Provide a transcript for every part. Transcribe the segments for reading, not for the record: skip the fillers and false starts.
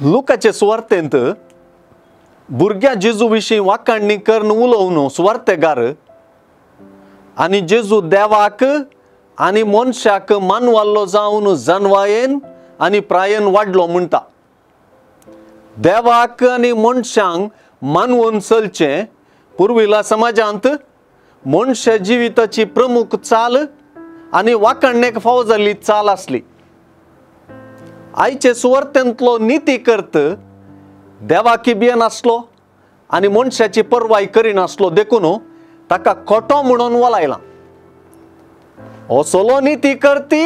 लुकाचे सुवार्तेंत भुरग्या जेजू विशीं वाखाणणी करून उलोवन सुवार्तेगार आनी जेजू देवाक आनी मनशाक मानवाल्लो जावन जनवायेन आनी प्रायेन वाडलो म्हणटा। देवाक आनी मनशांक मानवून चलचें पुर्विल्ल्या समाजांत मनशा जिविताची प्रमुख चाल आनी वाखाणणेक फावो जाल्ली चाल आसली। आयचे सुवार्तेंतलो निती करत देवाकी भियेनासलो आनी मनशाची पर्वाय करिनासलो देखून ताका खोटो म्हणून वलायला। असलो निती करती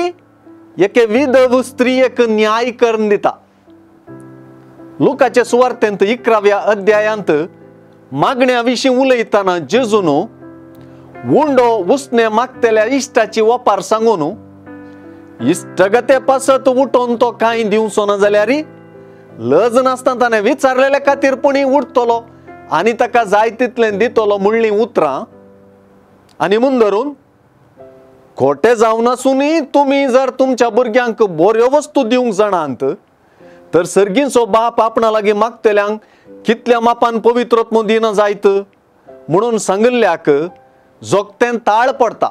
एके विधव स्त्रियेक न्याय करून दिता। लुकाचे सुवार्तेंत 11व्या अध्यायांत मागण्या विशीं उलयतना जेजून उंडो उसणे मागतल्या इश्टाची वपार सांगून इश्टगते पासत उठोवन तो कांय दिवचो ना जाल्यार लज नासतना ताणें विचारलेल्या खातीर पुणी उठतलो आनी ताका जाय तितलें दितलो म्हणलीं उतरां आनी मुंदरून खोटे जावन आसूनय तुमी जर तुमच्या भुरग्यांक बऱ्यो वस्तू दिवंक जाणात तर सर्गींचो बाप आपणा लागीं मागतल्यांक कितल्या मापान पवित्रत्व दिना जायत म्हणून सांगिल्ल्याक जोगतें ताळ पडटा।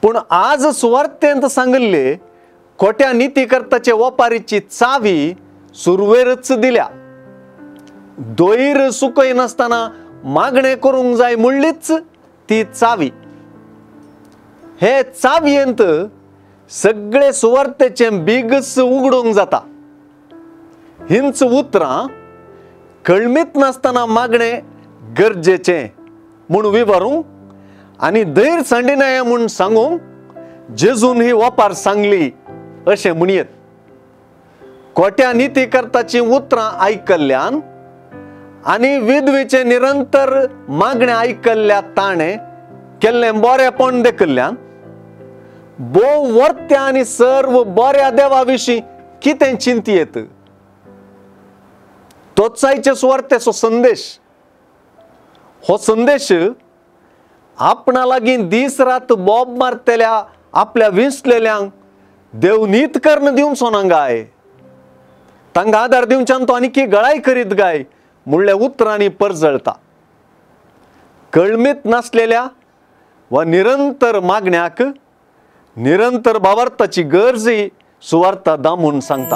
पूण आज सुवार्तेंत सांगिल्ले खोट्या निती करताचे वपारीची चावी सुरवेरच दिल्या। दोयर सुकयनासतना मागणें करूंक जाय म्हणलीच ती चावी। हे चावयेंत सगळे सुवार्तेचें बिगस उगडूंक जाता। हिंच उतरां कळमीत नासतना मागणें गरजेचें म्हूण विवरूंक आनी धैर्य सांडिनाय म्हूण सांगूंक जेजून ही वपार सांगली अशें म्हणयेत। खोट्या निती करताची उतरां आयकल्ल्यान आनी विधवेचें निरंतर मागणें आयकल्ल्या ताणें केल्लें बरेंपण देखिल्ल्यान भोव वर्त्या आनी सर्व बऱ्या देवा विशीं कितें चिंतयेत। तोच आयचे सुवार्तेचो संदेश। हो संदेश आपणा लागीं दीस रात बोब मारतल्या आपल्या विंचलेल्यांक देव नीत करून दिवचो ना गाय, तांकां आदार दिवच्यान तो आनीक गळाय करीत गाय म्हणल्या उतरांनी परजळता। कळमीत नासलेल्या वा निरंतर मागण्याक निरंतर भावार्थाची गरज सुवार्ता दामून सांगता।